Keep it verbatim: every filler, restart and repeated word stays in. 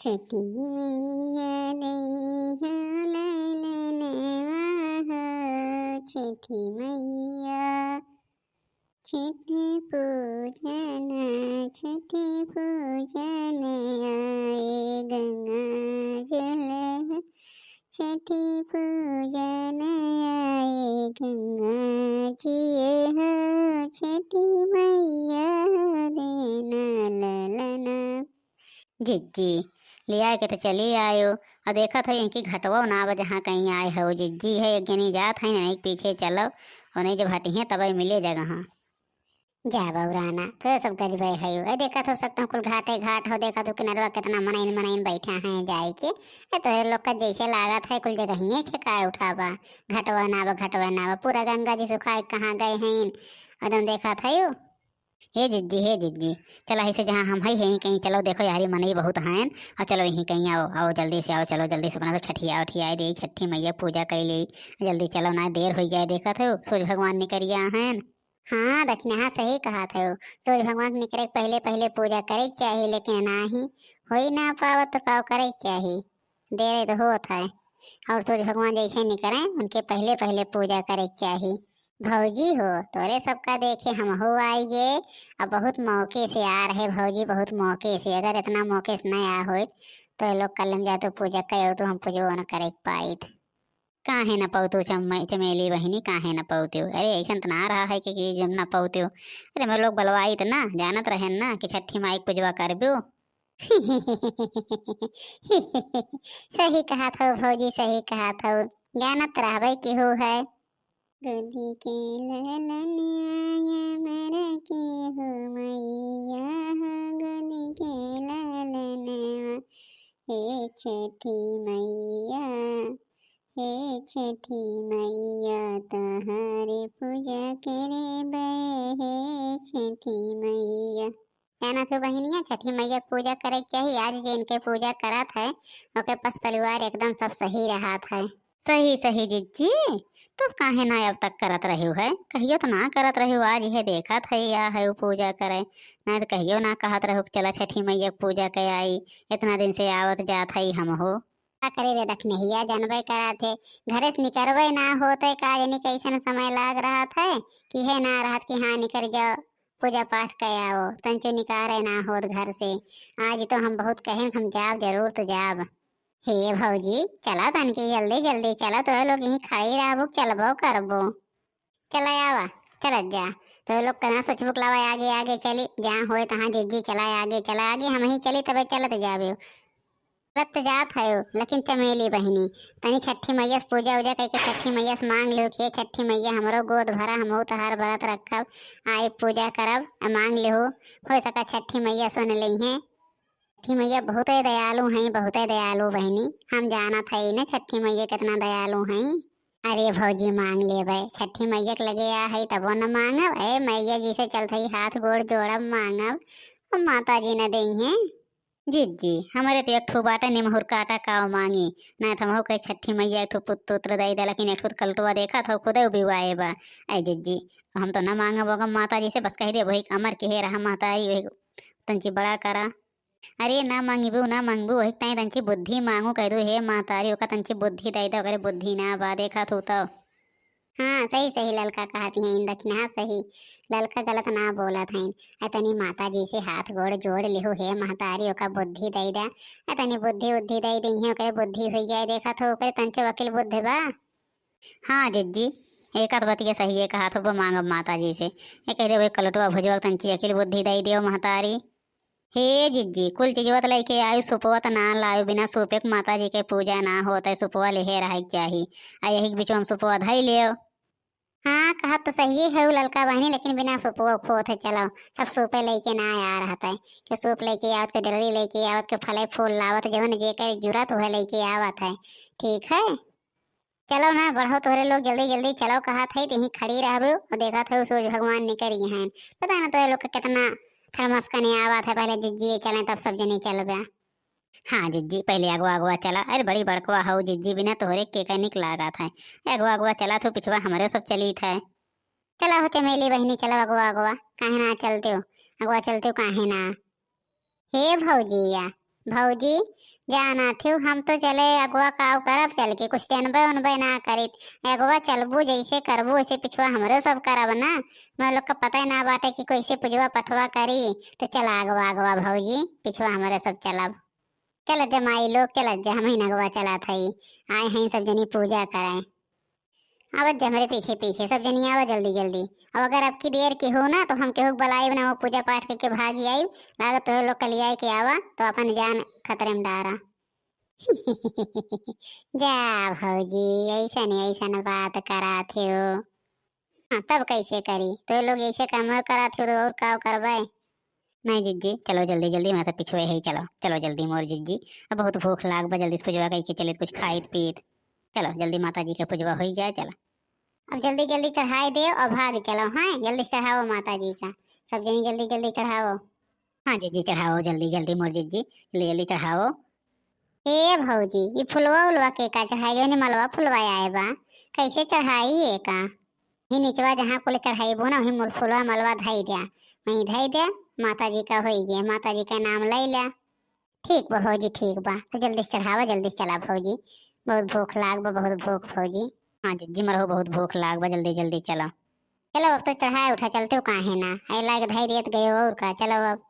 छठी मैया दइहा ललनवा हो, छठी मैया। छठ पूजन, छठ पूजन आए गंगा जल, छठ पूजन आए गंगा जी हो, छठी मैया देना ललना। जिज्जी, लियाए के तो चली आयो, और देखत हो इनकी घटवा ना बा जहाँ कहीं आए हो। जिज्जी है एक जनी जात है ना, एक पीछे चलो, और नहीं जब हटिहे तब मिले जगह। जा बउराना, तो ये सब गजबे है। ए देखत हो सकता हूँ कुल घाटे घाट हो, देखत हो किनरवा कितना मनइन मनइन बैठा है जाए के। ए तोहरे लोग का जैसे लागत है कुल जगहिए छेकाए उठाबा, घटवा ना बा, घटवा ना बा, पूरा गंगा जी सुखाए कहाँ गए हैं। एकदम देखत है। हे जिज्जी, हे जिज्जी, चला ऐसे जहाँ हम हई, हई कहीं चलो, देखो यारी मनई बहुत हैं, और चलो यहीं कहीं आओ, आओ जल्दी से आओ, चलो जल्दी से अपना तो छठिया उठिया दे, छठी मैया पूजा कर ले, जल्दी चलो ना देर हो जाए, देखत हो सूरज भगवान निकरिया हैं। हाँ दखिनहा, सही कहत हो, सूरज भगवान के निकरे के पहले पहले पूजा करे के चाही, लेकिन नाही, होई ना पावत तो का करे के चाही, देर तो होत है, और सूरज भगवान जैसे निकरे उनके पहले पहले पूजा करे के चाही। भौजी हो, तोरे सबका देखे हमहू आई गे। अब बहुत मौके से आ रहे भौजी, बहुत मौके से। अगर इतना मौके से नहीं आया होइत, तो ये लोग कल हम जातो पूजा कयो, तो हम पूजो न करे पाइत। काहे न पौतू चम-, चमेली बहिनी, काहे न पौतू? अरे, ऐसन त ना रहा है कि, कि जब न पौतू। अरे, हम लोग बलवाइत ना, जानत रहे ना कि छठी माई के पूजवा करबू। सही कहत हो भौजी, सही कहत हो। जानत रहबे केहू है। गोदी के ललनवा हमर केहू मैया हो, गोदी के ललनवा, हे छठी मैया, हे छठी मैया, तोहरे पूजा करबे, हे छठी मैया। जानत हो बहिनिया, छठी मैया के पूजा करे के चाही। आज जे इनके पूजा करत है, ओके पस परिवार एकदम सब सही रहत है। सही, सही जिज्जी, तब काहे ना अब तक करत रह्यू है? कहियो तो ना करत रह्यू, आज इहे देखत है या है उ पूजा करे, नहीं तो कहियो ना कहत रह्यू कि चला छठी मैया के पूजा के आई, इतना दिन से आवत जात है हमहू। का करे रे दखिनहिया, जानबे करत है, घरे से निकरबे ना होत है, का जानी कैसन समय लाग रहत है, कि है ना रहत कि हाँ निकर जाओ, पूजा पाठ कर आओ, तंचो निकारे ना होत घर से। आज तो हम बहुत कहेन, हम जाब, जरूर तो जाब। हे भौजी, चला तनकी जल्दी जल्दी चला, तो लोग यहीं खड़ी रहबू, चलबो करबो। चला आवा, चलत जा। तो लोग कना सोचबू के लावा आगे आगे चली, जहाँ होए तहाँ जिज्जी चला आगे, चला आगे, हम ही चली तबे चलत जाबे। चलत तो जात हयो, लेकिन चमेली बहिनी, तनी छठी मैया से पूजा उजा करके छठी मैया से मांग लियो कि हे छठी मैया, हमरो गोद भरा, हमहू तोहार व्रत रखब, आए पूजा करब, आ मांग लियो, हो सका छठी मैया सुन लेइहें। छठी मैया बहुते दयालु हैं, बहुते दयालु बहिनी, हम जानत हई न छठी मैया कितना दयालु हैं। अरे भौजी, मांग लेबे, छठी मैया के लगे आ हई तबो न मांगब, ए मैया जी से चलत हई हाथ गोड़ जोड़ब, मांगब, अब माता जी न देइहें। जिज्जी, हमरे तो एक ठो बाटे निमहुर काटा काव मांगी, ना तो हमहू कहे छठी मैया एक ठो पुत्र उत्र दे दे, लेकिन एक ठो तो कलटुआ देखत हो खुदे उबिवाए बा। ऐ जिज्जी, हम तो ना मांगब ओगम माता जी से, बस कह दे वही अमर के हे रहा महतारी, वही तंची बड़ा करा। अरे ना मांगबू, ना मांगबू, वही ताई तंची बुद्धि मांगू, कह दू हे महतारी ओका तंची बुद्धि दे दे, ओकरे बुद्धि ना बा, देखा तू तो। हाँ, सही, सही ललका कहत हैं, दखिनहा सही। ललका गलत ना बोलत हैं। अ तनी माता जी से हाथ गोड़ जोड़ लिहु, हे महतारी, ओका बुद्धि दे दे। अ तनी बुद्धि उद्धि दे दइहें, ओकरे बुद्धि हुई जाए, देखत हो, ओकरे तंचो अकिल बुद्धि बा। हाँ जिज्जी, एक आध बतिया सही है कहत हो, मांगब माता जी से। ये कह दे, वही कलटुआ भुजवा तंची अकिल बुद्धि दे दे महतारी। हे जिज्जी, कुल चीजवा त लइके आयु, सुपवा त ना लायु, बिना सुपे के माता जी के पूजा ना होत है, सुपवा लेहे रहे के चाही। आ यही के बीच में हम सुपवा धई लेव। हाँ, कहत तो सही है उ ललका बहिनी, लेकिन बिना सुपवा खोत है, चलो, सब सुपे लइके ना आ रहत है, कि सुप लइके आवत, के डलरी लइके आवत, के फले फूल लावत, जवन जेकर जुरत उहे लइके आवत है, ठीक है। चलो ना, बढ़ो तोहरे लोग, जल्दी जल्दी चलो, कहत है, तहीं खड़ी रहबो, और देखत है सूरज भगवान निकल गए हैं। पता ना तोहरे लोग का कितना ठरमस कने आवत है, पहले जिज्जी चलें तब सब जने चलबे। हाँ जिज्जी, पहले अगवा अगवा चला। अरे बड़ी बड़कवा हऊ जिज्जी, बिना तोहरे के का निक लागत है। अगवा अगवा चला, तू पिछवा हमरे सब चलीत है। चला हो चमेली बहिनी, चला अगवा अगवा, काहे ना चलते हो, अगवा चलते हो काहे ना। हे भौजिया, भौजी, जानत हिउ, हम तो चले अगवा काव करब चल के, कुछ जनबे उनबे ना करित। अगवा चलबू, जैसे करबू वैसे पिछवा हमरो सब करब ना। मैं लोग का पता ही ना बाटे कि कैसे पुजवा पठवा करी। तो चला अगवा अगवा भौजी, पिछवा हमरो सब चलब। चलत जा माई लोग, चलत जा, हमहिन अगवा चलत हई। आए हैं सब जनी पूजा करे। आवत जा हमरे पीछे पीछे, सब जनी आवा जल्दी जल्दी। अब अगर अब की देर के हो ना तो हम केहू के बुलाइब ना, वो पूजा पाठ करके भागी आइब। लागत तो लोग कलियाए के आवा तो अपन जान खतरे में डारा। जा भौजी, ऐसन ऐसन बात करात हो। हाँ, तब कैसे करी? तो लोग ऐसे काम करात हो तो और का करबे? नहीं जिज्जी, चलो जल्दी जल्दी, मैं सब पिछुए ही, चलो चलो जल्दी मोर जिज्जी। अब बहुत भूख लाग बा, जल्दी से पूजवा करके चलित, कुछ खाइत पीत। चलो जल्दी माता जी के पूजवा हो जाए, चलो। अब जल्दी जल्दी चढ़ाई दे और भाग चलो। हाँ, जल्दी से चढ़ाओ माता जी का, सब जनी जल्दी जल्दी चढ़ाओ। हाँ जिज्जी, चढ़ाओ जल्दी जल्दी मोर जिज्जी, जल्दी जल्दी चढ़ाओ। ए भौजी, ई फुलवा उलवा के का चढ़ाई? जौन मलवा फुलवा आए बा, कैसे चढ़ाई ये का? ही निचवा जहाँ कुल चढ़ाईबो ना, वही मूल फुलवा मलवा धई द्या, वहीं धई द्या। माता जी का होई गया, माता जी का नाम ले ल्या। ठीक बा भौजी, ठीक बा, तो जल्दी से चढ़ावा, जल्दी से चला भौजी, बहुत भूख लाग बा, बहुत भूख भौजी। हाँ जिज्जी, मरहो बहुत भूख लाग बा, जल्दी जल्दी चलो। चलो अब तो चढ़ाए उठा चलते हो, काहे ना, ऐ लाग धई देत गए और का, चलो अब।